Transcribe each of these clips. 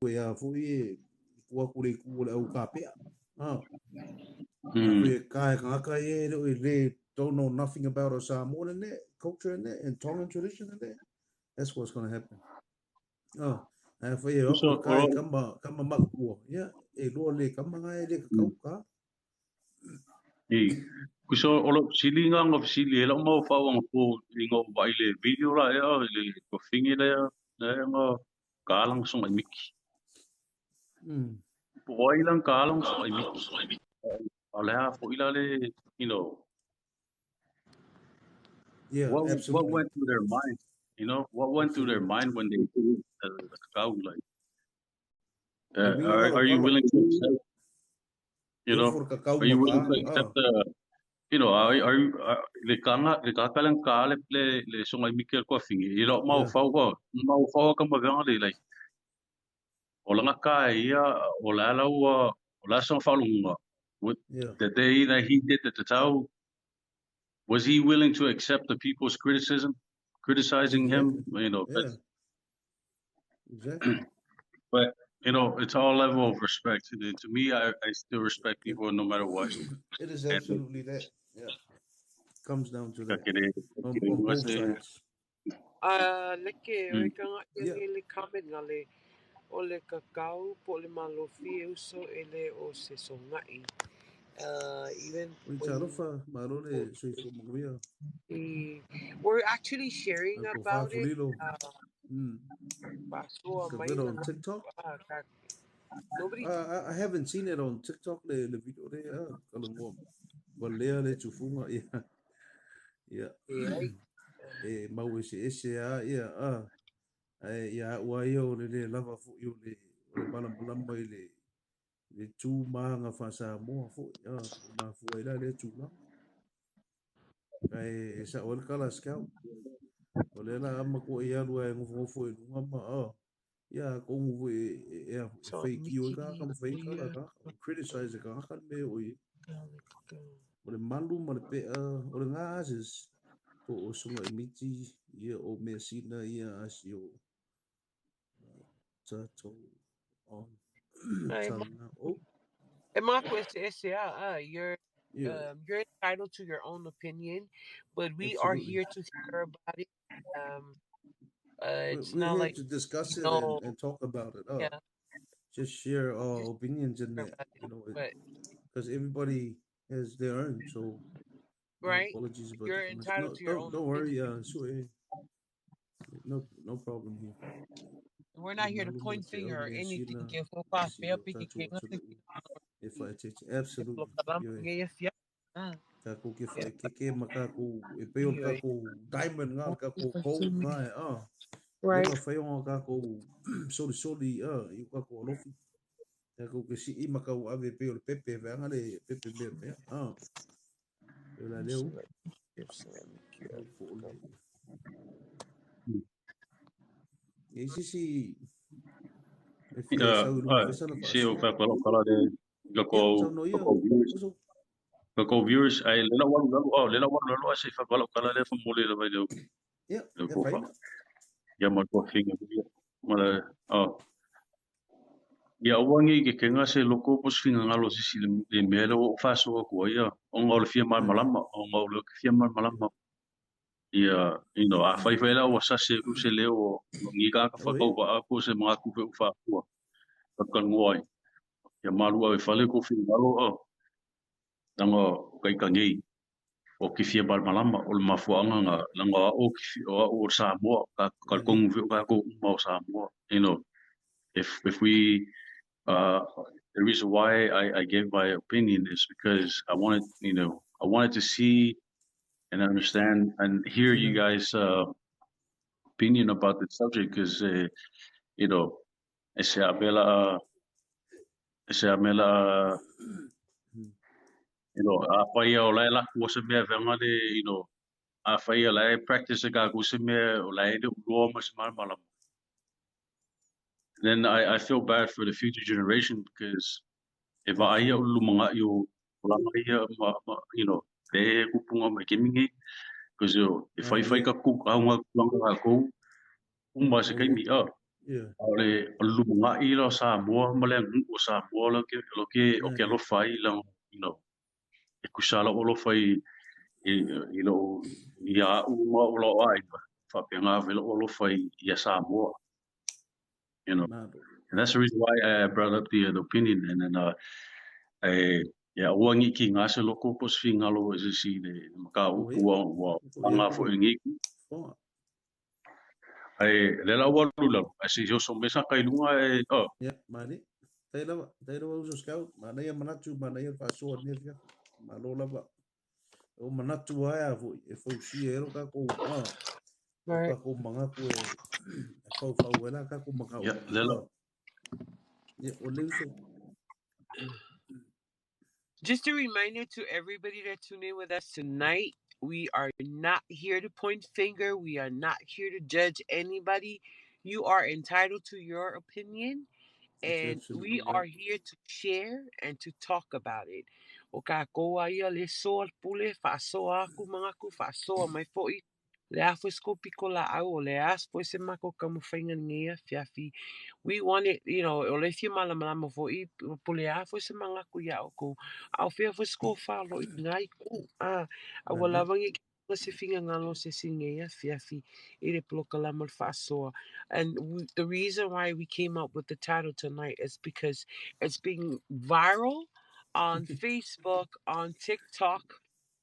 E a foi e tua aku le itu o le au kapea. Ah. E ka e kangaka e le o le don't know nothing about our Samoan and that culture and that and Tongan tradition and that. That's what's going to happen. Oh, a foi e o ka e kama kama makua. Yeah, e loa le kama ngai le kakau ka. I, kuso o lo sili nga nga sili e lo mau fa wang po i ngo vai le video la e o le ko fingi le le nga kalang songa miki. Po ai lang kalang songa miki. O le a fo ila le you know Yeah, what absolutely. Went through their mind? What went through their mind when they did the cacao, like, are you willing to accept, are you willing to accept the, are you, le kanga, le kakalang ka le le songa miki ko fingi, i lo mau fau ko, mau fau ka mavanga le, like, o langa ka ia, o la la ua, o la songa faulunga. The day that he did the tatau, was he willing to accept the people's criticism, criticizing him? But it's all level of respect. And to me, I still respect people no matter what. It is absolutely that. Yeah. Comes down to that. On both sides. Leke, o kanga le comment nga le o le kakau po le malofi e uso e le o se songai. Even when when we're actually sharing about it. On TikTok? Nobody. I haven't seen it on TikTok, le video le kala mo. Walea le tufunga, yeah. E mau ese ese a ia a. Ai ia ua ia o le le lava fu i o le malamalama i le tū maanga wha-Samoa fo ia ma fua ila le tū la. Ai e sa o le kala scout. O le la ama ko ia lua e ngofo ngofo e lunga ma a. Ia ko ngu e e fake o ka ka fake kala ka criticize ka ka me o i. O le malu ma le pe o le ngā ases po o sunga i miti ia o mea sina ia asi o turtle on tanga. Oh. E mga ese ese ah, you're you're entitled to your own opinion, but we are here to hear about it. It's We're not here like to discuss it and talk about it. Oh, just share our Just opinions in share that, about it, but because everybody has their own. So my apologies about You're the comments. entitled No, to your don't own don't worry. opinion. So, no problem here. We're not here to point finger or anything. Que fo pa fea pe ke kenga se Absolutely. Yes, yeah. Ah. Kako ke whai keke ma kako e pe o kako diamond ngā kako gold ngā e ah. Le whai o ngā kako soli soli ah i kako alofi. Kako ke si i makau ave pe o le pepe ve anga le pepe me me ah. E la leo. Po o le. E sisi e fia sau i lunga Se o fa kala kala le Ia, sau no ia. ko viewers. Ko viewers ai le la walu lalu oh le la walu lalu se fa kala kala le fa mole le vai le Ia, le e ko fa. whaina. Ia ma ko finga ia. Ma le oh ia wangi ke kenga se loko po finga ngalo sisi le me le o fa so ko ia o ngau le fia mal malama o ngau le fia mal malama ia a fai fai la o sa se u se le o ngi ka ka fa ko ba ko se mga ku fe u fa ku ka ka ngoi ia malu e fale ko finga ngalo o langa kai ka ngei o ki fia mal malama o le mafuanga nga langa o ki o o Samoa ka ka kongu fe ka ko uma o Samoa. If we the reason why I gave my opinion is because I wanted to see and understand and hear you guys' opinion about the subject because ese amela a whai o lai la kua se mea venga le a whai o lai practice ka ku se mea o lai le uloa ma se malama. Then I feel bad for the future generation because e va ai o lumanga i o langa ia ma te kupunga mai kemingi because e whai whai ka ku au ngā kulanga ka kou uma se kaimi a Ia. A o le o le lumanai la o Samoa ma le aganuu o Samoa la ke lo ke o ke alofa ai la you know e kusa lou alofa i i i lou ia a'u ma o lou aiga faapena foi lou alofa i ia Samoa you know Malo. and that's the reason why I brought up the opinion and then e ia aua nei kiga se loko po o se finagalo i se isi i le O mataupu ia. ua ua O ia aga foi foi le i lenei itu. fofoga. Ae lea la ua alu i lalo, ae se i oso mai saka i luga e oh. Ia, manaia. Faafetai lava, faafetai lava uso Scout. Manaia manatu, manaia le faasoa i lenei afiafi. Malo lava. O manatu lava a foi e fausia ai lo tatou ah, o Right. tatou manatu e e faufau ai la tatou Ia, mataupu. lea la Ah, ia, o le uso. Just a reminder to everybody that tuned in with us tonight, we are not here to point finger. We are not here to judge anybody. You are entitled to your opinion, That's and we absolutely right. are here to share and to talk about it. O kākou a ia le soa le pule, faasoa aku mangaku, faasoa mai foi. Le a foi se kou piko laau, o le a foi se mako taumafaiga lenei afiafi. We want it, you know, o le fia malamalama foi, po le a foi se manatu ia oukou. A o fea foi se kou whalo i ngai ku. Ah, a ua Manaia. lava nge ki se finagalo se isi i lenei afiafi i le polokalama o le faasoa. And the reason why we came up with the title tonight is because it's being viral on Facebook, on TikTok,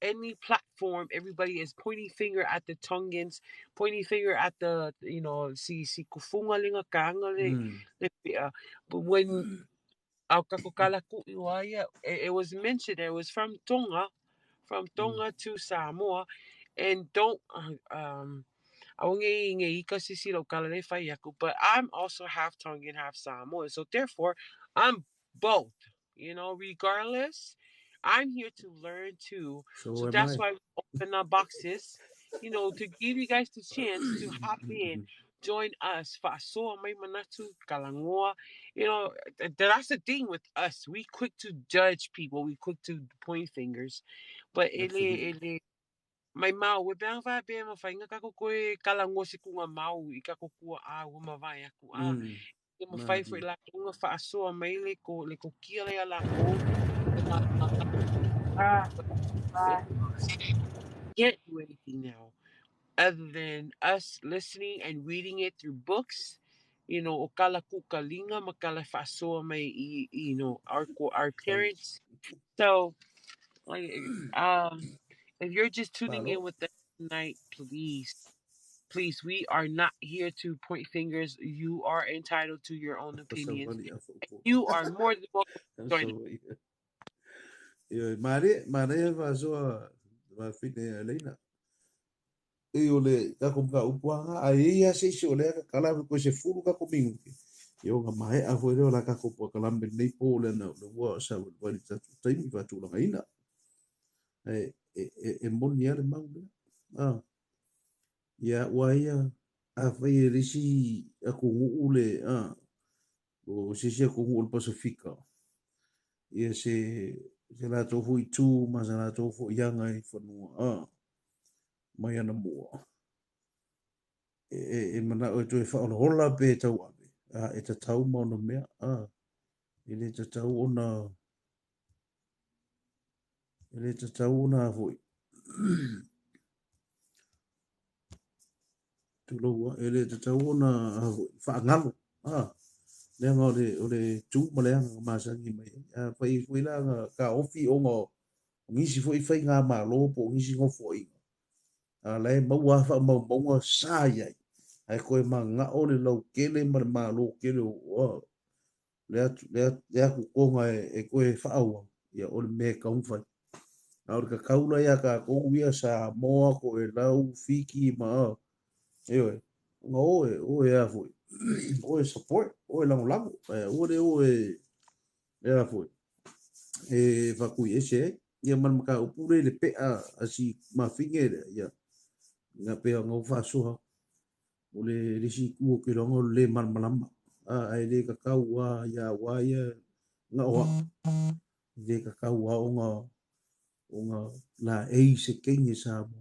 any platform. Everybody is pointing finger at the Tongans, pointing finger at the, you know, si si kufunga lenga kanga le le pea. But when au kako kala ku i waia, it was mentioned it was from Tonga to Samoa, and don't aua nei nge ika sisi lau kala le fai aku, but I'm also half Tongan, half Samoan. So therefore, I'm both, you know, regardless. I'm here to learn too. So So am that's I. why we open our boxes, you know, to give you guys the chance to hop in, join us. Fa'asoa mai manatu, kalangoa. You know, that's the thing with us. We quick to judge people. We quick to point fingers. But ele, Absolutely. ele, mai mau, e peanga whae pea ma whainga kako koe kalangoa se kunga mau i kako kua a ua mavae aku a. E ma whai fo i Malie. la kunga whaasoa mai le ko, le ko kia le a la ko. Can't do anything now other than us listening and reading it through books. You know, o kala kukalinga, ma kala whaasoa mai i, you know, our parents. So, like, if you're just tuning in Malo. with us tonight, please, please, we are not here to point fingers. You are entitled to your own opinions. Fasavali a faupo. You are more than welcome to join us. Fasavali. Ia, manaia, manaia faasoa mafine a leina. E o le kako mataupu lava ae i ai lava se isi o lea kakala koe se fulu kako minute. Ia ona maea foi lea o la tatou polokalame i lenei po lea na o le ua savalivali i le tatou taimi faatulagaina. Ae e e e moni lava le mau lea. Ah, ia ua ia afai e le isi atunuu le ah, o se isi atunuu o le Pasefika, ia se se latou foi tu ma se latou foi aga i fanua ah, mai anamua. E e e manao e toe faaolaola pe tauave, a e tatau ma ona mea, a e le tatau ona e le tatau ona foi. Tulou a, e le tatau ona faagalo, a leaga o le o le tu ma le aga na masani mai ai. Afai foi la na taofi ona o nisi foi faigamalo po o nisi nofoaiga, a la e maua lava faamaumauga sa i ai, ae toe manao le lautele ma le malo tele o le atu le atu le atu toga e toe faaauau, ia o le mea e tatau ona fai. A o le tatau la ia tatou ia Samoa, Toelau, Fiti ma ioe, ona o e o e a foi, o e support, o e lagolago, ae aua le o e e a foi, e faatuiese ai. Ia ma le mataupu lea i le pea a si mafine lea, ia, na pei ona ou faasoa, o le le isi itu o ke iloaga o le le malamalama, a ae le tatau lava ia aua ia na o au, e le tatau lava ona ona laei se teine Samoa.